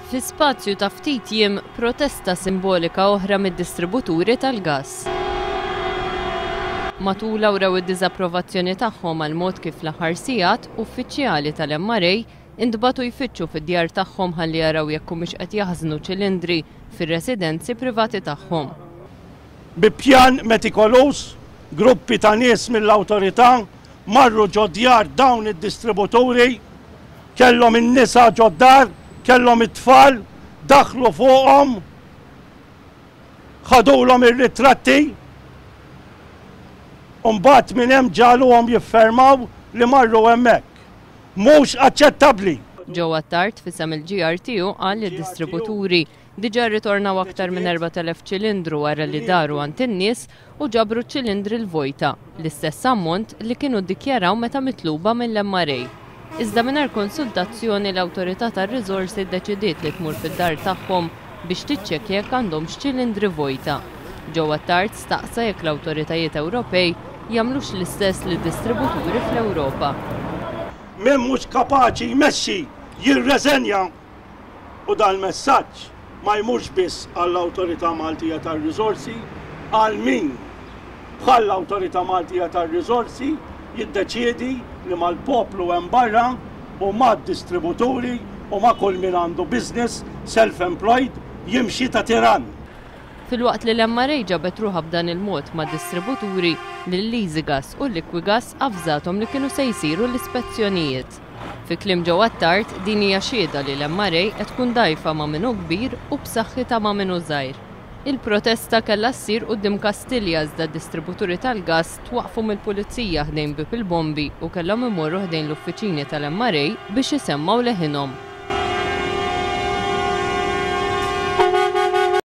Fi spazju ta' ftit jiem, protesta simbolika oħra mid-distributuri tal-gass. Matulha wrew id-diżapprovazzjoni tagħhom għall-mod kif fl-aħħar sigħat uffiċjali tal-MRA intbagħtu jfittxu fid-djar tagħhom ħalli jaraw jekk humiex qed jaħżnu ċilindri fir-residenzi privati tagħhom. Bi pjan metikoluż, gruppi ta' nies mill-Awtorità marru ġo djar dawn id-distributuri, kellhom in-nisa ġod-dar, kellhom it-tfal, daħlu fuqhom, ħadulhom ir-ritratti u mbagħad minn hemm ġagħluhom jiffermaw li marru hemmhekk. Mhux aċċettabbli! Joe Attard f'isem il-GRTU qal li d-distributuri diġà rritornaw aktar minn 4,000 ċilindru wara li daru għand in-nies u ġabru ċ-ċilindri l-vojta, l-istess ammont li kienu ddikjaraw meta mitluba mill-MRA. Iżda mingħajr konsultazzjoni l-Awtorità tar-Riżorsi ddeċidiet li tmur fid-dar tagħhom biex tiċċekkja jekk għandhomx ċilindri vojta. Joe Attard staqsa jekk l-awtoritajiet Ewropej jagħmlux l-istess lid-distributuri fl-Ewropa. Min mhux kapaċi jmexxi jirreżenja U dal-messaġġ ma jmurx biss għall-Awtorità Maltija tar-Riżorsi, għal min, bħall-Awtorità Maltija tar-Riżorsi, jiddeċiedi li mal-poplu hemm barra u mad-distributuri u ma' kull min għandu business self-employed jimxi ta' tirann. Filwaqt li l-MRA ġabet ruħha b'dan il-mod mad-distributuri, lill-Easygas u l-Liquigas avżathom li kienu se jsiru l-ispezzjonijiet. Fi kliem Joe Attard, din hija xhieda li l-MRA qed tkun dgħajfa ma' min hu kbir u b'saħħitha ma' min hu żgħir. Il-protesta kellha ssir quddiem Kastilja iżda d-distributuri tal-gass twaqqfu mill-Pulizija ħdejn Bieb il-Bombi u kellhom imorru ħdejn l-uffiċini tal-MRA biex isemmgħu leħinhom.